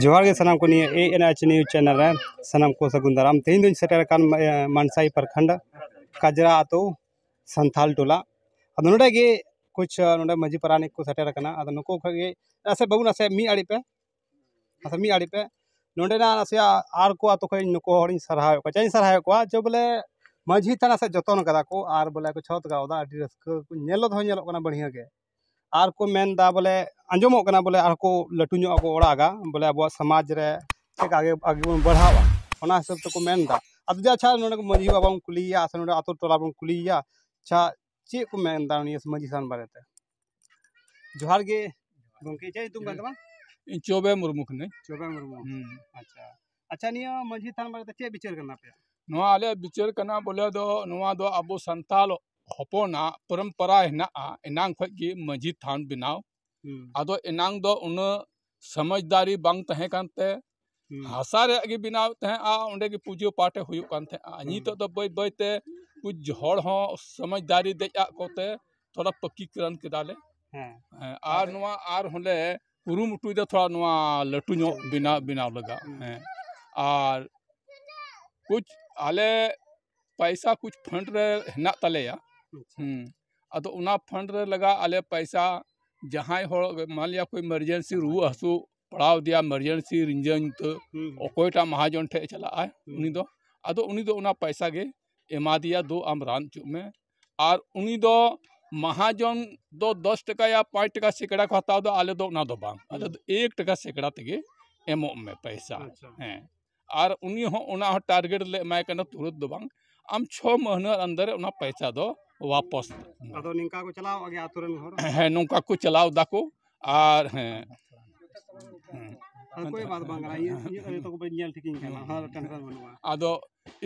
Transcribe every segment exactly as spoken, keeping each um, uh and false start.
ᱡᱚᱦᱟᱨ ᱜᱮ ᱥᱟᱱᱟᱢ ᱠᱚ ᱱᱤᱭᱟᱹ A N H news channel ᱨᱮ ᱥᱟᱱᱟᱢ ᱠᱚ ᱥᱟᱹᱜᱩᱱ ᱫᱟᱨᱟᱢ᱾ ᱛᱮᱦᱮᱧ ᱫᱚᱧ ᱥᱮᱴᱮᱨ ᱟᱠᱟᱱ, ᱮ, ᱢᱟᱱᱥᱟᱭ ᱯᱨᱚᱠᱷᱚᱸᱰ ᱠᱟᱡᱽᱨᱟ ᱟᱹᱛᱩ ᱥᱟᱱᱛᱷᱟᱞ ᱴᱚᱞᱟ᱾ ᱟᱫᱚ ᱱᱚᱰᱮ ᱜᱮ ᱠᱩᱪ, ᱱᱚᱰᱮ ᱢᱟᱹᱡᱷᱤ ᱯᱟᱨᱟᱱᱤᱠ ᱠᱚ ᱥᱮᱴᱮᱨ ᱟᱠᱟᱱᱟ᱾ ᱟᱫᱚ ᱱᱩᱠᱩ ᱠᱷᱚᱡ ᱜᱮ ᱱᱟᱥᱮ ᱵᱟᱹᱵᱩ, ᱱᱟᱥᱮ ᱢᱤᱫ ᱟᱲᱮ ᱯᱮ, ᱱᱟᱥᱮ ᱢᱤᱫ ᱟᱲᱮ ᱯᱮ᱾ ᱱᱚᱰᱮᱱᱟᱜ ᱱᱟᱥᱮᱭᱟᱜ ᱟᱨ ᱠᱚ ᱟᱹᱛᱩ ᱠᱷᱚᱡ ᱱᱩᱠᱩ ᱦᱚᱲᱤᱧ ᱥᱟᱨᱦᱟᱣᱮᱫ ᱠᱚᱣᱟ᱾ ᱪᱮᱫ ᱤᱧ ᱥᱟᱨᱦᱟᱣᱮᱫ ᱠᱚᱣᱟ? ᱡᱮ ᱵᱚᱞᱮ ᱢᱟᱹᱡᱷᱤ ᱛᱷᱟᱱᱟ ᱥᱮ ᱡᱚᱛᱚᱱ ᱠᱟᱫᱟ ᱠᱚ ᱟᱨ ᱵᱚᱞᱮ ᱠᱚ ᱪᱷᱚᱛ ᱠᱟᱣᱫᱟ, ᱟᱹᱰᱤ ᱨᱟᱹᱥᱠᱟᱹ ᱠᱚ ᱧᱮᱞᱚᱜ ᱦᱚᱸ ᱧᱮᱞᱚᱜ ᱠᱟᱱᱟ ᱵᱟᱹᱲᱦᱤᱭᱟᱹ ᱜᱮ᱾ ᱟᱨ ᱠᱚ ᱢᱮᱱᱫᱟ ᱵᱚᱞᱮ, ᱟᱸᱡᱚᱢᱚᱜ ᱠᱟᱱᱟ ᱵᱚᱞᱮ ᱟᱨ ᱠᱚ ᱞᱟᱹᱴᱩ ᱧᱚᱜ ᱠᱚ ᱚᱲᱟᱜᱟ, ᱵᱚᱞᱮ ᱟᱵᱚᱣᱟᱜ ᱥᱚᱢᱟᱡᱽ ᱨᱮ ᱪᱮᱫ ᱟᱜᱮ, ᱟᱜᱮ ᱵᱚᱱ ᱵᱟᱲᱦᱟᱣᱟ, ᱚᱱᱟ ᱦᱤᱥᱟᱹᱵ ᱛᱮᱠᱚ ᱢᱮᱱᱫᱟ᱾ ᱟᱫᱚ ᱡᱮ ᱟᱪᱪᱷᱟ, ᱱᱚᱰᱮ ᱢᱟᱹᱡᱷᱤ ᱵᱟᱵᱟ ᱵᱚᱱ ᱠᱩᱞᱤᱭᱮᱭᱟ ᱥᱮ ᱱᱚᱰᱮ ᱟᱹᱛᱩ ᱴᱚᱞᱟ ᱵᱚᱱ ᱠᱩᱞᱤᱭᱮᱭᱟ, ᱟᱪᱪᱷᱟ, ᱪᱮᱫ ᱠᱚ ᱢᱮᱱᱫᱟ ᱱᱤᱭᱟᱹ ᱢᱟᱹᱡᱷᱤ ᱛᱷᱟᱱ ᱵᱟᱨᱮᱛᱮ? ᱡᱚᱦᱟᱨ ᱜᱮ ᱜᱚᱢᱠᱮ, ᱪᱮᱫ ᱧᱩᱛᱩᱢ ᱠᱟᱱ ᱛᱟᱢᱟ? ᱤᱧ ᱪᱚᱵᱮ ᱢᱩᱨᱢᱩ ᱠᱟᱹᱱᱟᱹᱧ᱾ ᱪᱚᱵᱮ ᱢᱩᱨᱢᱩ᱾ ᱦᱩᱸ᱾ ᱟᱪᱪᱷᱟ, ᱟᱪᱪᱷᱟ, ᱱᱤᱭᱟᱹ ᱢᱟᱹᱡᱷᱤ ᱛᱷᱟᱱ ᱵᱟᱨᱮᱛᱮ ᱪᱮᱫ ᱵᱤᱪᱟᱹᱨ ᱠᱟᱱᱟ ᱟᱯᱮᱭᱟᱜ? ᱱᱚᱣᱟ ᱟᱞᱮᱭᱟᱜ ᱵᱤᱪᱟᱹᱨ ᱠᱟᱱᱟ ᱵᱚᱞᱮ ᱫᱚ, ᱱᱚᱣᱟ ᱫᱚ ᱟᱵᱚ ᱥᱟᱱᱛᱟᱞ ᱦᱚᱯᱚᱱᱟᱜ ᱯᱚᱨᱚᱢᱯᱚᱨᱟ ᱦᱮᱱᱟᱜᱼᱟ, ᱮᱱᱟᱝ ᱠᱷᱚᱡ ᱜᱮ ᱢᱟᱹᱡᱷᱤ ᱛᱷᱟᱱ ᱵᱮᱱᱟᱣ᱾ ᱦᱩᱸ᱾ ᱟᱫᱚ ᱮᱱᱟᱝ ᱫᱚ ᱩᱱᱟᱹᱜ ᱥᱚᱢᱟᱡᱽᱫᱟᱨᱤ ᱵᱟᱝ ᱛᱟᱦᱮᱸ ᱠᱟᱱᱛᱮ ᱦᱩᱸ᱾ ᱦᱟᱥᱟ ᱨᱮᱭᱟᱜ ᱜᱮ ᱵᱮᱱᱟᱣ ᱛᱟᱦᱮᱸᱜᱼᱟ, ᱚᱸᱰᱮ ᱜᱮ ᱯᱩᱡᱟᱹ ᱯᱟᱴ ᱦᱩᱭᱩᱜ ᱠᱟᱱ ᱛᱟᱦᱮᱸᱜᱼᱟ᱾ ᱦᱩᱸ᱾ ᱱᱤᱛᱚᱜ ᱫᱚ ᱵᱟᱹᱭ ᱵᱟᱹᱭ ᱛᱮ ᱠᱩᱪ ᱦᱚᱲ ᱦᱚᱸ ᱥᱚᱢᱟᱡᱽᱫᱟᱨᱤ ᱫᱮᱡ ᱟᱜ ᱠᱚᱛᱮ ᱛᱷᱚᱲᱟ ᱯᱟᱹᱠᱤᱠᱨᱚᱱ ᱠᱮᱫᱟᱞᱮ᱾ ᱦᱮᱸ᱾ ᱦᱮᱸ, ᱟᱨ ᱟᱫᱚ ᱱᱚᱣᱟ ᱟᱨ ᱦᱚᱸᱞᱮ ᱠᱩᱨᱩᱢᱩᱴᱩᱭᱮᱫᱟ ᱛᱷᱚᱲᱟ ᱱᱚᱣᱟ ᱞᱟᱹᱴᱩ ᱧᱚᱜ ᱟᱪᱪᱷᱟ᱾ ᱵᱮᱱᱟᱣ, ᱵᱮᱱᱟᱣ ᱞᱟᱹᱜᱤᱫ᱾ ᱦᱩᱸ᱾ ᱦᱮᱸ, ᱟᱨ ᱠᱩᱪ ᱟᱞᱮ ᱯᱟᱭᱥᱟ ᱠᱩᱪ fund ᱨᱮ ᱦᱮᱱᱟᱜ ᱛᱟᱞᱮᱭᱟ᱾ ᱟᱪᱪᱷᱟ᱾ ᱦᱩᱸ᱾ ᱟᱫᱚ ᱚᱱᱟ fund ᱨᱮ ᱞᱟᱜᱟᱜ ᱟᱞᱮ ᱯᱟᱭᱥᱟ, ᱡᱟᱦᱟᱸᱭ ᱦᱚᱲ ᱢᱟᱱ ᱞᱤᱭᱟ ᱠᱳᱭ emergency ᱨᱩᱣᱟᱹ ᱦᱟᱹᱥᱩ ᱯᱟᱲᱟᱣ ᱫᱮᱭᱟ, emergency ᱨᱤᱸᱡᱟᱹ ᱧᱩᱛᱟᱹ, ᱦᱩᱸ᱾ ᱚᱠᱚᱭᱴᱟᱜ ᱢᱟᱦᱟᱡᱚᱱ ᱴᱷᱮᱡ ᱮ ᱪᱟᱞᱟᱜᱼᱟ, ᱦᱩᱸ᱾ ᱩᱱᱤ ᱫᱚ, ᱟᱫᱚ ᱩᱱᱤ ᱫᱚ ᱚᱱᱟ ᱯᱟᱭᱥᱟ ᱜᱮ ᱮᱢᱟ ᱫᱮᱭᱟ, ᱫᱩ ᱟᱢ ᱨᱟᱱ ᱦᱚᱪᱚᱜ ᱢᱮ᱾ ᱟᱨ ᱩᱱᱤ ᱫᱚ ᱢᱟᱦᱟᱡᱚᱱ ᱫᱚ ᱫᱚᱥ ᱴᱟᱠᱟ ᱭᱟ ᱯᱟᱸᱪ ᱴᱟᱠᱟ ᱥᱮᱠᱲᱟ ᱠᱚ ᱦᱟᱛᱟᱣ ᱫᱟ, ᱟᱞᱮ ᱫᱚ ᱚᱱᱟ ᱫᱚ ᱵᱟᱝ, ᱟᱞᱮ ᱦᱩᱸ᱾ ᱫᱚ ᱮᱠ ᱴᱟᱠᱟ ᱥᱮᱠᱲᱟ ᱛᱮᱜᱮ ᱮᱢᱚᱜ ᱢᱮ ᱯᱟᱭᱥᱟ᱾ ᱟᱪᱪᱷᱟ᱾ ᱦᱮᱸ, ᱟᱨ ᱩᱱᱤ ᱦᱚᱸ ᱚᱱᱟ ᱦᱚᱸ target ᱞᱮ ᱮᱢᱟᱭ ᱠᱟᱱᱟ, ᱛᱩᱨᱟᱹᱛ ᱫᱚ ᱵᱟᱝ, ᱟᱢ ᱪᱷᱚ ᱢᱟᱹᱦᱱᱟᱹ under ᱨᱮ ᱚᱱᱟ ᱯᱟᱭᱥᱟ ᱫᱚ ᱣᱟᱯᱚᱥ᱾ ᱟᱫᱚ ᱱᱤᱝᱠᱟ ᱠᱚ ᱪᱟᱞᱟᱣ ᱜᱮᱭᱟ ᱟᱹᱛᱩ ᱨᱮᱱ ᱦᱚᱲ? ᱦᱮᱸ, ᱱᱚᱝᱠᱟ ᱠᱚ ᱪᱟᱞᱟᱣ ᱫᱟᱠᱚ᱾ ᱟᱨ ᱦᱮᱸ, ᱦᱮᱸ᱾ ᱟᱫᱚ ᱠᱚᱭ ᱵᱟᱛ ᱵᱟᱝ ᱠᱟᱱᱟ, ᱤᱧᱟᱹᱜ, ᱤᱧᱟᱹᱜ ᱡᱚᱛᱚ ᱠᱚ ᱧᱮᱞ ᱴᱷᱤᱠᱤᱧ ᱠᱟᱱᱟ, ᱦᱩᱸ᱾ ᱚᱱᱟ ᱫᱚ tension ᱵᱟᱹᱱᱩᱜᱼᱟ᱾ ᱟᱫᱚ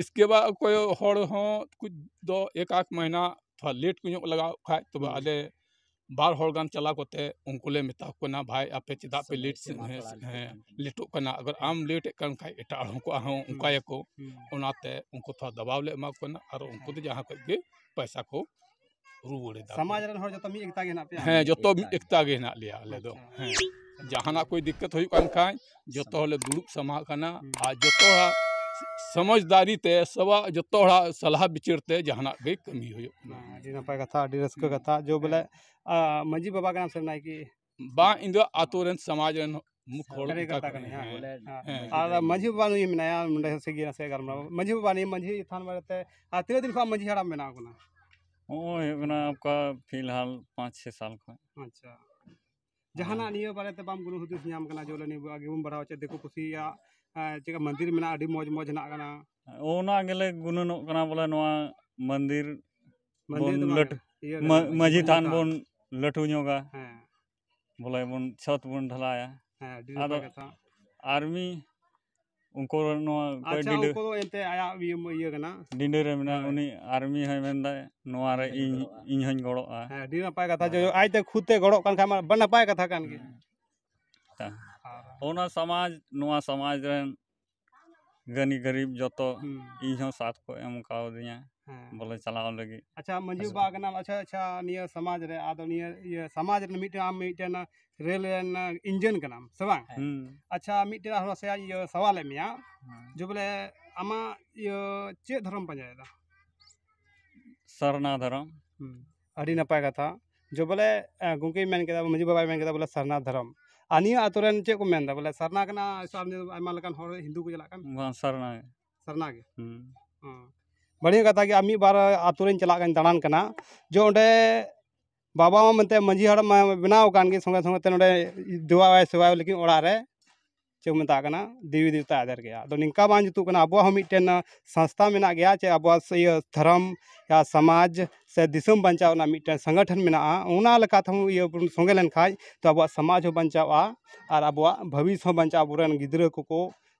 ᱤᱥᱠᱮ ᱵᱟᱫ ᱚᱠᱚᱭ ᱦᱚᱲ ᱦᱚᱸ ᱠᱩᱪ ᱫᱚ ᱮᱠ ᱟᱠ ᱢᱟᱹᱦᱱᱟᱹ ᱛᱷᱚᱲᱟ late ᱠᱚ ᱧᱚᱜ ᱞᱟᱜᱟᱣ ᱠᱷᱟᱡ, ᱛᱚᱵᱮ ᱦᱩᱸ᱾ ᱟᱞᱮ ᱵᱟᱨ ᱦᱚᱲ ᱜᱟᱱ ᱪᱟᱞᱟᱣ ᱠᱟᱛᱮ ᱩᱱᱠᱩ ᱞᱮ ᱢᱮᱛᱟ ᱠᱚ ᱠᱟᱱᱟ, "ᱵᱷᱟᱭ, ᱟᱯᱮ ᱪᱮᱫᱟᱜ ᱯᱮ ᱥᱚᱢᱚᱭ late ᱥᱮ ᱥᱮ ᱮᱢᱟ ᱦᱮᱸ, ᱠᱚᱣᱟ, ᱦᱮᱸ, ᱞᱮᱴᱚᱜ ᱠᱟᱱᱟ?" ᱞᱮᱴᱚᱜ ᱠᱟᱱᱟ, ᱟᱜᱟᱨ ᱟᱢ late ᱮᱫ ᱠᱟᱱ ᱠᱷᱟᱡ, ᱮᱴᱟᱜ ᱦᱚᱲ ᱦᱚᱸᱠᱚ ᱟᱨᱦᱚᱸ ᱦᱩᱸ᱾ ᱚᱱᱠᱟᱭᱟᱠᱚ᱾ ᱦᱩᱸ᱾ ᱚᱱᱟᱛᱮ ᱩᱱᱠᱩ ᱛᱷᱚᱲᱟ ᱫᱟᱵᱟᱣ ᱞᱮ ᱮᱢᱟ ᱠᱚ ᱠᱟᱱᱟ, ᱟᱨ ᱩᱱᱠᱩ ᱫᱚ ᱦᱮᱸ᱾ ᱡᱟᱦᱟᱸ ᱠᱷᱚᱡ ᱜᱮ ᱯᱚᱭᱥᱟ ᱠᱚ ᱨᱩᱣᱟᱹᱲ ᱮᱫᱟ ᱠᱚ᱾ ᱥᱚᱢᱟᱡᱽ ᱨᱮᱱ ᱦᱚᱲ ᱡᱚᱛᱚ ᱢᱤᱫ ᱮᱠᱛᱟ ᱜᱮ ᱦᱮᱱᱟᱜ ᱯᱮᱭᱟ? ᱦᱮᱸ, ᱡᱚᱛᱚ ᱢᱤᱫ ᱮᱠᱛᱟ ᱜᱮ ᱦᱮᱱᱟᱜ ᱞᱮᱭᱟ ᱟᱞᱮ ᱫᱚ᱾ ᱟᱪᱪᱷᱟ᱾ ᱦᱮᱸ᱾ ᱡᱟᱦᱟᱱᱟᱜ ᱠᱚ ᱫᱤᱠᱠᱟᱛ ᱦᱩᱭᱩᱜ ᱠᱟᱱ ᱠᱷᱟᱱ ᱡᱚᱛᱚ ᱦᱚᱲᱞᱮ ᱫᱩᱲᱩᱵ ᱥᱟᱢᱟᱜ ᱠᱟᱱᱟ᱾ ᱦᱩᱸ᱾ ᱟᱨ ᱡᱚᱛᱚ ᱦᱚᱲᱟᱜ ᱥᱚᱢᱚᱡᱽᱫᱟᱨᱤ ᱛᱮ, ᱥᱚᱵᱟ-, ᱡᱚᱛᱚ ᱦᱚᱲᱟᱜ ᱥᱟᱞᱦᱟ ᱵᱤᱪᱟᱹᱨ ᱛᱮ ᱡᱟᱦᱟᱱᱟᱜ ᱜᱮ ᱠᱟᱹᱢᱤ ᱦᱩᱭᱩᱜ ᱠᱟᱱᱟ᱾ ᱦᱮᱸ, ᱟᱹᱰᱤ ᱱᱟᱯᱟᱭ ᱠᱟᱛᱷᱟ, ᱟᱹᱰᱤ ᱨᱟᱹᱥᱠᱟᱹ ᱦᱮᱸ᱾ ᱠᱟᱛᱷᱟ᱾ ᱡᱚ ᱵᱚᱞᱮ, ᱦᱮᱸ᱾ ᱟ, ᱢᱟᱹᱡᱷᱤ ᱵᱟᱵᱟ ᱠᱟᱱᱟᱢ ᱥᱮ ᱱᱟᱭᱠᱮ? ᱵᱟᱝ, ᱤᱧ ᱫᱚ ᱟᱛᱳ ᱨᱮᱱ ᱥᱚᱢᱟᱡᱽ ᱨᱮᱱ ᱢᱩᱠᱷ ᱦᱚᱲ ᱠᱟᱹᱨᱤ ᱞᱮᱠᱟ ᱠᱟᱛᱷᱟ ᱠᱟᱹᱱᱟᱹᱧ, ᱠᱟᱹᱱᱟᱹᱧ, ᱦᱮᱸ, ᱦᱮᱸ᱾ ᱵᱚᱞᱮ ᱦᱮᱸ᱾ ᱟᱨ ᱢᱟᱹᱡᱷᱤ ᱵᱟᱵᱟ ᱱᱩᱭ ᱢᱮᱱᱟᱭᱟ ᱱᱚᱰᱮ, ᱥᱮ ᱜᱮ ᱱᱟᱥᱮ ᱜᱟᱞᱢᱟᱨᱟᱣ᱾ ᱢᱟᱹᱡᱷᱤ ᱵᱟᱵᱟ, ᱱᱤᱭᱟᱹ ᱢᱟᱹᱡᱷᱤ ᱛᱷᱟᱱ ᱵᱟᱨᱮᱛᱮ, ᱟᱨ ᱛᱤᱱᱟᱹᱜ ᱫᱤᱱ ᱠᱷᱚᱱ ᱢᱟᱹᱡᱷᱤ ᱦᱟᱲᱟᱢ ᱵᱮᱱᱟᱣ ᱠᱟᱱᱟ? ᱱᱚᱜᱼᱚᱭ ᱦᱩᱭᱩᱜ ᱠᱟᱱᱟ ᱚᱱᱠᱟ ᱯᱷᱤᱞᱦᱟᱞ ᱯᱟᱸᱪ ᱪᱷᱚᱭ ᱥᱟᱞ ᱠᱷᱚᱱ᱾ ᱟᱪᱪᱷᱟ᱾ ᱡᱟᱦᱟᱱᱟᱜ ᱦᱮᱸ᱾ ᱱᱤᱭᱟᱹ ᱵᱟᱨᱮᱛᱮ ᱵᱟᱢ ᱠᱩᱱᱩ ᱦᱩᱫᱤᱥ ᱧᱟᱢ ᱠᱟᱱᱟ ᱡᱮ ᱵᱚᱞᱮ ᱱᱤᱭᱟᱹ ᱟᱜᱮ ᱵᱚᱱ ᱵᱟᱲᱦᱟᱣ ᱦᱚᱪᱚᱭᱟ, ᱫᱤᱠᱩ ᱯᱩᱥᱤᱭᱟᱜ, ᱮᱸ, ᱪᱮᱫ ᱞᱮᱠᱟ ᱢᱚᱱᱫᱤᱨ ᱢᱮᱱᱟᱜᱼᱟ, ᱟᱹᱰᱤ ᱢᱚᱡᱽ ᱢᱚᱡᱽ ᱦᱮᱱᱟᱜ ᱠᱟᱱᱟ᱾ ᱚᱱᱟ ᱜᱮᱞᱮ ᱜᱩᱱᱟᱹᱱᱚᱜ ᱠᱟᱱᱟ ᱵᱚᱞᱮ ᱱᱚᱣᱟ ᱢᱚᱱᱫᱤᱨ ᱢᱚᱱᱫᱤᱨ ᱵᱚᱱ ᱫᱚ ᱵᱟᱝ, ᱞᱟᱹᱴ-, ᱤᱭᱟᱹ ᱢᱟ-, ᱠᱟᱱᱟ, ᱢᱟᱹᱡᱷᱤ ᱢᱟᱹᱡᱷᱤ ᱛᱷᱟᱱ ᱛᱷᱟᱱ᱾ ᱵᱚᱱ ᱞᱟᱹᱴᱩ ᱧᱚᱜᱟ᱾ ᱦᱮᱸ᱾ ᱵᱚᱞᱮ ᱵᱚᱱ ᱪᱷᱚᱛ ᱵᱚᱱ ᱰᱷᱟᱞᱟᱭᱟ᱾ ᱦᱮᱸ, ᱟᱹᱰᱤ ᱟᱫᱚ ᱱᱟᱯᱟᱭ ᱠᱟᱛᱷᱟ᱾ ᱟᱨᱢᱤ ᱩᱱᱠᱩ ᱱᱚᱣᱟ ᱚᱠᱚᱭ ᱟᱪᱪᱷᱟ, ᱰᱤᱸᱰᱟᱹ-, ᱩᱱᱠᱩ ᱫᱚ ᱮᱱᱛᱮ ᱟᱭᱟᱜ ᱤᱭᱟᱹ, ᱤᱭᱟᱹ ᱠᱟᱱᱟ᱾ ᱰᱤᱸᱰᱟᱹ ᱨᱮ ᱢᱮᱱᱟᱭ, ᱦᱳᱭ᱾ ᱩᱱᱤ ᱟᱨᱢᱤ ᱦᱚᱸᱭ ᱢᱮᱱᱫᱟ, "ᱱᱚᱣᱟ ᱨᱮ ᱤᱧ ᱦᱚᱧ ᱤᱧ, ᱜᱚᱲᱚᱜᱼᱟ᱾ ᱤᱧ ᱦᱚᱧ ᱜᱚᱲᱚᱜᱼᱟ᱾" ᱦᱮᱸ, ᱟᱹᱰᱤ ᱱᱟᱯᱟᱭ ᱠᱟᱛᱷᱟ᱾ ᱦᱳᱭ᱾ ᱡᱚ-, ᱟᱡᱛᱮ ᱠᱷᱩᱫ ᱛᱮ ᱜᱚᱲᱚᱜ ᱠᱟᱱ ᱠᱷᱟᱡ ᱢᱟ ᱟᱹᱰᱤ ᱱᱟᱯᱟᱭ ᱠᱟᱛᱷᱟ ᱠᱟᱱ ᱜᱮ᱾ ᱦᱮᱸ᱾ ᱦᱮᱸ᱾ ᱟᱨ ᱚᱱᱟ ᱥᱚᱢᱟᱡᱽ, ᱱᱚᱣᱟ ᱥᱚᱢᱟᱡᱽ ᱨᱮᱱ ᱜᱟᱹᱱᱤ ᱜᱟᱹᱨᱤᱵ ᱡᱚᱛᱚ ᱦᱩᱸ᱾ ᱤᱧ ᱦᱚᱸ ᱥᱟᱛ ᱠᱚ ᱮᱢ ᱠᱟᱣᱫᱤᱧᱟ ᱦᱮᱸ᱾ ᱵᱚᱞᱮ ᱪᱟᱞᱟᱣ ᱞᱟᱹᱜᱤᱫ᱾ ᱟᱪᱪᱷᱟ, ᱢᱟᱹᱡᱷᱤ ᱦᱟᱸᱥᱯᱟᱛᱟᱞ᱾ ᱵᱟᱵᱟ ᱠᱟᱱᱟᱢ, ᱟᱪᱪᱷᱟ, ᱟᱪᱪᱷᱟ, ᱱᱤᱭᱟᱹ ᱥᱚᱢᱟᱡᱽ ᱨᱮ, ᱟᱫᱚ ᱱᱤᱭᱟᱹ, ᱤᱭᱟᱹ, ᱥᱚᱢᱟᱡᱽ ᱨᱮ ᱢᱤᱫᱴᱮᱱ, ᱟᱢ ᱢᱤᱫᱴᱮᱱ ᱨᱮᱞ ᱨᱮᱱ ᱤᱧᱡᱤᱱ ᱠᱟᱱᱟᱢ ᱥᱮ ᱵᱟᱝ? ᱦᱩᱸ᱾ ᱟᱪᱪᱷᱟ, ᱢᱤᱫᱴᱮᱱ ᱟᱨᱦᱚᱸ ᱱᱟᱥᱮᱭᱟᱜ ᱤᱭᱟᱹ ᱥᱟᱣᱟᱞ ᱮᱫ ᱢᱮᱭᱟ, ᱦᱩᱸ᱾ ᱡᱮ ᱵᱚᱞᱮ ᱟᱢᱟᱜ ᱤᱭᱟᱹ ᱪᱮᱫ ᱫᱷᱚᱨᱚᱢ ᱯᱟᱸᱡᱟᱭᱮᱫᱟ? ᱥᱟᱨᱱᱟ ᱫᱷᱚᱨᱚᱢ᱾ ᱦᱩᱸ, ᱟᱹᱰᱤ ᱱᱟᱯᱟᱭ ᱠᱟᱛᱷᱟ᱾ ᱡᱮ ᱵᱚᱞᱮ, ᱮ, ᱜᱚᱢᱠᱮᱭ ᱢᱮᱱ ᱠᱮᱫᱟ, ᱢᱟᱹᱡᱷᱤ ᱵᱟᱵᱟᱭ ᱢᱮᱱ ᱠᱮᱫᱟ ᱵᱚᱞᱮ ᱥᱟᱨᱱᱟ ᱫᱷᱚᱨᱚᱢ᱾ ᱟᱨ ᱱᱤᱭᱟᱹ ᱟᱛᱳ ᱨᱮᱱ ᱪᱮᱫ ᱠᱚ ᱢᱮᱱᱫᱟ ᱵᱚᱞᱮ ᱥᱟᱨᱱᱟ ᱠᱟᱱᱟ, ᱥᱮ ᱟᱨ ᱱᱤᱭᱟᱹ ᱟᱭᱢᱟ ᱞᱮᱠᱟᱱ ᱦᱚᱲ ᱦᱤᱱᱫᱩ ᱠᱚ ᱪᱟᱞᱟᱜ ᱠᱟᱱ? ᱵᱟᱝ, ᱥᱟᱨᱱᱟ ᱜᱮ᱾ ᱥᱟᱨᱱᱟ ᱜᱮ? ᱦᱩᱸ᱾ ᱦᱚᱸ᱾ ᱵᱟᱹᱲᱤᱡ ᱠᱟᱛᱷᱟ ᱜᱮ, ᱟᱨ ᱢᱤᱫ ᱵᱟᱨ ᱟᱛᱳ ᱨᱮᱧ ᱪᱟᱞᱟᱜ ᱠᱟᱱ, ᱫᱟᱬᱟᱱ ᱠᱟᱱᱟ, ᱡᱮ ᱚᱸᱰᱮ ᱵᱟᱵᱟ ᱢᱟ ᱢᱮᱱᱛᱮ ᱢᱟᱹᱡᱷᱤ ᱦᱟᱲᱟᱢ ᱢᱟ ᱵᱮᱱᱟᱣ ᱟᱠᱟᱱ ᱜᱮ, ᱥᱚᱸᱜᱮ ᱥᱚᱸᱜᱮ ᱛᱮ ᱱᱚᱸᱰᱮ ᱫᱮᱣᱟᱣᱟᱭ ᱥᱮᱵᱟᱭ, ᱞᱮᱠᱤᱱ ᱚᱲᱟᱜ ᱨᱮ ᱪᱮᱫ ᱠᱚ ᱢᱮᱛᱟᱜ ᱠᱟᱱᱟ, ᱫᱮᱵᱤ ᱫᱮᱵᱛᱟ ᱟᱫᱮᱨ ᱜᱮᱭᱟ᱾ ᱟᱫᱚ ᱱᱤᱝᱠᱟ ᱵᱟᱝ ᱡᱩᱛᱩᱜ ᱠᱟᱱᱟ᱾ ᱟᱵᱚᱣᱟᱜ ᱦᱚᱸ ᱢᱤᱫᱴᱮᱱ ᱥᱚᱝᱥᱛᱷᱟ ᱢᱮᱱᱟᱜ ᱜᱮᱭᱟ, ᱪᱮ ᱟᱵᱚᱣᱟᱜ ᱥ-, ᱤᱭᱟᱹ ᱫᱷᱚᱨᱚᱢ ᱭᱟ ᱥᱚᱢᱟᱡᱽ ᱥᱮ ᱫᱤᱥᱚᱢ ᱵᱟᱧᱪᱟᱣ ᱨᱮᱱᱟᱜ ᱢᱤᱫᱴᱮᱱ ᱥᱚᱝᱜᱚᱴᱷᱚᱱ ᱢᱮᱱᱟᱜᱼᱟ᱾ ᱚᱱᱟ ᱞᱮᱠᱟ ᱛᱮᱦᱚᱸ ᱤᱭᱟᱹ ᱵᱚᱱ ᱥᱚᱸᱜᱮ ᱞᱮᱱᱠᱷᱟᱡ ᱛᱚ ᱟᱵᱚᱣᱟᱜ ᱥᱚᱢᱟᱡᱽ ᱦᱚᱸ ᱵᱟᱧᱪᱟᱣᱼᱟ ᱟᱨ ᱟᱵᱚᱣᱟᱜ ᱵᱷᱚᱵᱤᱥ ᱦᱚᱸ ᱵᱟᱧᱪᱟᱣ, ᱟᱵᱚᱨᱮᱱ ᱜᱤᱫᱽᱨᱟᱹ ᱠᱚᱠᱚ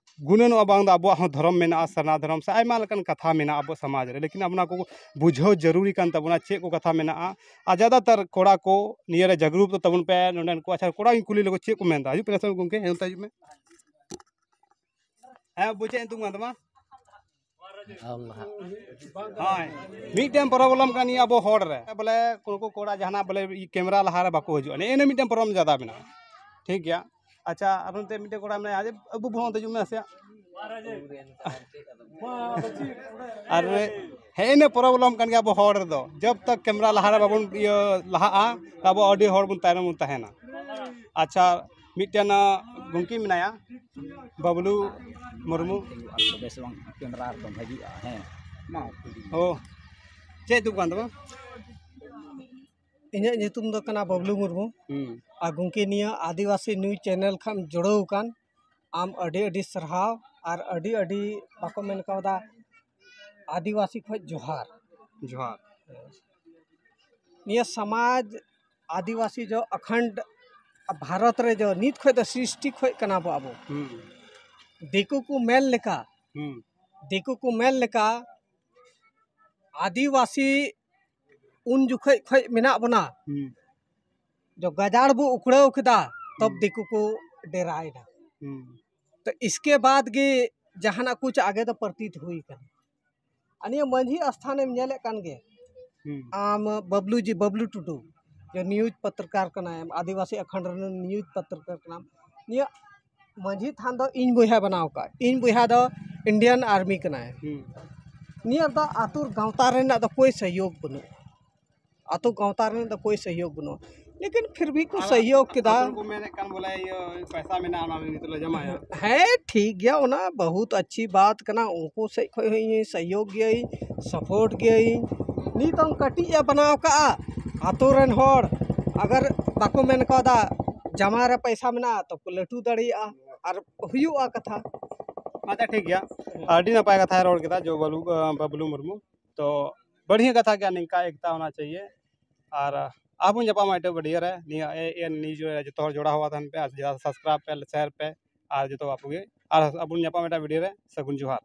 ᱜᱩᱱᱟᱹᱱᱚᱜᱼᱟ ᱵᱟᱝ ᱫᱚ ᱟᱵᱚᱣᱟᱜ ᱦᱚᱸ ᱫᱷᱚᱨᱚᱢ ᱢᱮᱱᱟᱜᱼᱟ, ᱥᱟᱨᱱᱟ ᱫᱷᱚᱨᱚᱢ ᱥᱮ ᱟᱭᱢᱟ ᱞᱮᱠᱟᱱ ᱠᱟᱛᱷᱟ ᱢᱮᱱᱟᱜᱼᱟ ᱟᱵᱚ ᱥᱚᱢᱟᱡᱽ ᱨᱮ, ᱞᱮᱠᱤᱱ ᱟᱵᱚ ᱚᱱᱟ ᱠᱚ ᱵᱩᱡᱷᱟᱹᱣ ᱡᱟᱹᱨᱩᱨᱤ ᱠᱟᱱ ᱛᱟᱵᱚᱱᱟ, ᱪᱮᱫ ᱠᱚ ᱠᱟᱛᱷᱟ ᱢᱮᱱᱟᱜᱼᱟ᱾ ᱟᱨ ᱡᱟᱫᱟᱛᱟᱨ ᱠᱚᱲᱟ ᱠᱚ ᱱᱤᱭᱟᱹ ᱨᱮ ᱡᱟᱜᱽᱨᱩᱛ ᱛᱟᱵᱚᱱ ᱯᱮ ᱱᱚᱸᱰᱮᱱ ᱠᱚ᱾ ᱟᱪᱪᱷᱟ, ᱠᱚᱲᱟ ᱜᱤᱧ ᱠᱩᱞᱤ ᱞᱮᱠᱚ, ᱪᱮᱫ ᱠᱚ ᱢᱮᱱᱫᱟ? ᱦᱤᱡᱩᱜ ᱯᱮ ᱱᱟᱥᱮ ᱜᱚᱢᱠᱮ, ᱱᱚᱛᱮ ᱦᱤᱡᱩᱜ ᱢᱮ᱾ ᱦᱮᱸ, ᱵᱩᱡᱷᱟᱹᱣ ᱧᱩᱛᱩᱢ ᱠᱟᱱ ᱛᱟᱢᱟ? ᱦᱳᱭ, ᱢᱤᱫᱴᱮᱱ problem ᱠᱟᱱ ᱱᱤᱭᱟᱹ ᱟᱵᱚ ᱦᱚᱲ ᱨᱮ, ᱵᱚᱞᱮ ᱱᱩᱠᱩ ᱠᱚᱲᱟ ᱡᱟᱦᱟᱱᱟᱜ ᱵᱚᱞᱮ ᱠᱮᱢᱮᱨᱟ ᱞᱟᱦᱟ ᱨᱮ ᱵᱟᱠᱚ ᱦᱤᱡᱩᱜᱼᱟ, ᱱᱮᱜᱼᱮ ᱱᱤᱭᱟᱹ ᱢᱤᱫᱴᱮᱱ problem ᱡᱟᱫᱟ ᱢᱮᱱᱟᱜᱼᱟ᱾ ᱴᱷᱤᱠ ᱜᱮᱭᱟ᱾ ᱟᱪᱪᱷᱟ, ᱟᱨ ᱱᱚᱛᱮ ᱢᱤᱫᱴᱮᱡ ᱠᱚᱲᱟ ᱢᱮᱱᱟᱭᱟ, ᱟᱡ ᱟᱵᱚ ᱵᱚᱱ ᱫᱮᱡᱚᱜ ᱢᱮ ᱥᱮ᱾ ᱟᱨ ᱦᱮᱸ, ᱤᱱᱟᱹ problem ᱠᱟᱱ ᱜᱮᱭᱟ ᱟᱵᱚ ᱦᱚᱲ ᱨᱮᱫᱚ᱾ ᱡᱟᱵ ᱛᱟᱠ camera ᱞᱟᱦᱟ ᱨᱮ ᱵᱟᱵᱚᱱ ᱤᱭᱟᱹ ᱞᱟᱦᱟᱜᱼᱟ, ᱟᱵᱚ ᱟᱹᱰᱤ ᱦᱚᱲ ᱵᱚᱱ ᱛᱟᱭᱱᱚᱢ ᱵᱚᱱ ᱛᱟᱦᱮᱱᱟ᱾ ᱟᱪᱪᱷᱟ, ᱢᱤᱫᱴᱮᱱ ᱜᱚᱢᱠᱮ ᱢᱮᱱᱟᱭᱟ, ᱵᱟᱵᱞᱩ ᱢᱩᱨᱢᱩ᱾ ᱵᱮᱥ ᱵᱟᱝ camera ᱨᱮᱫᱚ ᱵᱷᱟᱹᱜᱤᱜᱼᱟ᱾ ᱦᱮᱸ, ᱢᱟ ᱠᱩᱞᱤ ᱢᱮ᱾ ᱚ, ᱪᱮᱫ ᱧᱩᱛᱩᱢ ᱠᱟᱱ ᱛᱟᱢᱟ? ᱤᱧᱟᱹᱜ ᱧᱩᱛᱩᱢ ᱫᱚ ᱠᱟᱱᱟ ᱵᱟᱵᱞᱩ ᱢᱩᱨᱢᱩ᱾ ᱦᱩᱸ᱾ ᱟᱨ ᱜᱚᱢᱠᱮ, ᱱᱤᱭᱟᱹ ᱟᱹᱫᱤᱵᱟᱹᱥᱤ news channel ᱠᱷᱚᱱ ᱡᱩᱲᱟᱹᱣ ᱟᱠᱟᱱ ᱟᱢ ᱟᱹᱰᱤ ᱟᱹᱰᱤ ᱥᱟᱨᱦᱟᱣ ᱟᱨ ᱟᱹᱰᱤ ᱟᱹᱰᱤ, ᱵᱟᱠᱚ ᱢᱮᱱ ᱠᱟᱣᱫᱟ, ᱟᱹᱫᱤᱵᱟᱹᱥᱤ ᱠᱷᱚᱱ ᱡᱚᱦᱟᱨ᱾ ᱡᱚᱦᱟᱨ᱾ ᱱᱤᱭᱟᱹ ᱥᱚᱢᱟᱡᱽ ᱟᱹᱫᱤᱵᱟᱹᱥᱤ ᱡᱚ ᱟᱠᱷᱟᱱᱰ ᱵᱷᱟᱨᱚᱛ ᱨᱮ ᱡᱚ ᱱᱤᱛ ᱠᱷᱚᱱ ᱫᱚ ᱥᱨᱤᱥᱴᱤ ᱠᱷᱚᱱ ᱠᱟᱱᱟ ᱵᱚ ᱟᱵᱚ᱾ ᱦᱩᱸ᱾ ᱫᱤᱠᱩ ᱠᱚ ᱢᱮᱱ ᱞᱮᱠᱟ, ᱦᱩᱸ᱾ ᱫᱤᱠᱩ ᱠᱚ ᱢᱮᱱ ᱞᱮᱠᱟ, ᱟᱹᱫᱤᱵᱟᱹᱥᱤ ᱩᱱ ᱡᱚᱠᱷᱚᱡ ᱠᱷᱚᱡ ᱢᱮᱱᱟᱜ ᱵᱚᱱᱟ, ᱦᱩᱸ᱾ ᱡᱚ ᱜᱟᱡᱟᱲ ᱵᱚ ᱩᱠᱲᱟᱹᱣ ᱠᱮᱫᱟ, ᱛᱚᱵ ᱦᱩᱸ᱾ ᱫᱤᱠᱩ ᱠᱚ ᱰᱮᱨᱟᱭᱮᱱᱟ᱾ ᱦᱩᱸ᱾ ᱛᱚ ᱤᱥᱠᱮ ᱵᱟᱫ ᱜᱮ ᱡᱟᱦᱟᱱᱟᱜ ᱠᱩᱪ ᱟᱜᱮ ᱫᱚ ᱯᱨᱚᱛᱤᱛ ᱦᱩᱭ ᱠᱟᱱᱟ᱾ ᱟᱨ ᱱᱤᱭᱟᱹ ᱢᱟᱹᱡᱷᱤ ᱟᱥᱛᱷᱟᱱᱮᱢ ᱧᱮᱞᱮᱫ ᱠᱟᱱ ᱜᱮ, ᱦᱩᱸ᱾ ᱟᱢ ᱵᱟᱵᱞᱩ ᱡᱤ, ᱵᱟᱵᱞᱩ ᱴᱩᱰᱩ, ᱡᱮ news ᱯᱚᱛᱨᱚᱠᱟᱨ ᱠᱟᱱᱟᱭ, ᱟᱹᱫᱤᱵᱟᱹᱥᱤ ᱟᱠᱷᱟᱱᱰ ᱨᱮᱱ news ᱯᱚᱛᱨᱚᱠᱟᱨ ᱠᱟᱱᱟᱢ, ᱱᱤᱭᱟᱹ ᱢᱟᱹᱡᱷᱤ ᱛᱷᱟᱱ ᱫᱚ ᱤᱧ ᱵᱚᱭᱦᱟ ᱵᱮᱱᱟᱣ ᱠᱟᱜ᱾ ᱤᱧ ᱵᱚᱭᱦᱟ ᱫᱚ Indian Army ᱠᱟᱱᱟᱭ᱾ ᱦᱩᱸ᱾ ᱱᱤᱭᱟᱹ ᱫᱚ ᱟᱹᱛᱩ ᱜᱟᱶᱛᱟ ᱨᱮᱱᱟᱜ ᱫᱚ ᱠᱳᱭ ᱥᱚᱦᱭᱳᱜᱽ ᱵᱟᱹᱱᱩᱜᱼᱟ᱾ ᱟᱹᱛᱩ ᱜᱟᱶᱛᱟ ᱨᱮᱱᱟᱜ ᱫᱚ ᱠᱳᱭ ᱥᱚᱦᱭᱳᱜᱽ ᱵᱟᱹᱱᱩᱜᱼᱟ᱾ ᱞᱮᱠᱤᱱ ᱯᱷᱤᱨ ᱵᱷᱤ ᱠᱚ ᱟᱨ ᱥᱚᱦᱭᱳᱜᱽ ᱠᱮᱫᱟ᱾ ᱟᱹᱛᱩ ᱨᱮᱠᱚ ᱢᱮᱱᱮᱫ ᱠᱟᱱ ᱵᱚᱞᱮ ᱤᱭᱟᱹ ᱯᱚᱭᱥᱟ ᱢᱮᱱᱟᱜᱼᱟ, ᱚᱱᱟ ᱱᱤᱛᱚᱜ ᱞᱮ ᱡᱚᱢᱟᱭᱟ᱾ ᱦᱮᱸ, ᱴᱷᱤᱠ ᱜᱮᱭᱟ, ᱚᱱᱟ ᱵᱚᱦᱩᱛ ᱟᱪᱪᱷᱤ ᱵᱟᱛ ᱠᱟᱱᱟ᱾ ᱩᱱᱠᱩ ᱥᱮᱫ ᱠᱷᱚᱱ ᱦᱚᱸ ᱤᱧ ᱥᱚᱦᱭᱳᱜᱽ ᱜᱮᱭᱟᱹᱧ, support ᱜᱮᱭᱟᱹᱧ᱾ ᱱᱤᱛᱚᱝ ᱠᱟᱹᱴᱤᱡ ᱮ ᱵᱮᱱᱟᱣ ᱠᱟᱜᱼᱟ, ᱟᱹᱛᱩ ᱨᱮᱱ ᱦᱚᱲ ᱟᱜᱟᱨ ᱵᱟᱠᱚ ᱢᱮᱱ ᱠᱟᱣᱫᱟ, ᱡᱟᱢᱟ ᱨᱮ ᱯᱚᱭᱥᱟ ᱢᱮᱱᱟᱜᱼᱟ, ᱛᱚ ᱠᱚ ᱞᱟᱹᱴᱩ ᱫᱟᱲᱮᱭᱟᱜᱼᱟ ᱟᱨ ᱦᱩᱭᱩᱜᱼᱟ ᱠᱟᱛᱷᱟ᱾ ᱟᱪᱪᱷᱟ, ᱴᱷᱤᱠ ᱜᱮᱭᱟ, ᱟᱹᱰᱤ ᱱᱟᱯᱟᱭ ᱠᱟᱛᱷᱟᱭ ᱨᱚᱲ ᱠᱮᱫᱟ ᱡᱚ ᱵᱟᱵᱞᱩ, ᱵᱟᱵᱞᱩ ᱢᱩᱨᱢᱩ᱾ ᱛᱚ ᱵᱟᱹᱲᱦᱤᱭᱟᱹ ᱠᱟᱛᱷᱟ ᱜᱮ, ᱱᱤᱝᱠᱟ ᱮᱠᱛᱟ ᱦᱳᱱᱟ ᱪᱟᱦᱤᱭᱮ᱾ ᱟᱨ ᱟᱨ ᱵᱚᱱ ᱧᱟᱯᱟᱢᱟ ᱮᱴᱟᱜ video ᱨᱮ᱾ ᱱᱤᱭᱟᱹ ᱮ ᱮᱱ news ᱨᱮ ᱡᱚᱛᱚ ᱦᱚᱲ ᱡᱚᱲᱟᱣ ᱦᱚᱣᱟ ᱛᱟᱦᱮᱱ ᱯᱮ ᱟᱨ subscribe ᱯᱮ, share ᱯᱮ ᱟᱨ ᱡᱚᱛᱚ ᱟᱵᱚ ᱜᱮ᱾ ᱟᱨ ᱟᱵᱚ ᱵᱚᱱ ᱧᱟᱯᱟᱢᱟ ᱮᱴᱟᱜ video ᱨᱮ᱾ ᱥᱟᱹᱜᱩᱱ ᱡᱚᱦᱟᱨ᱾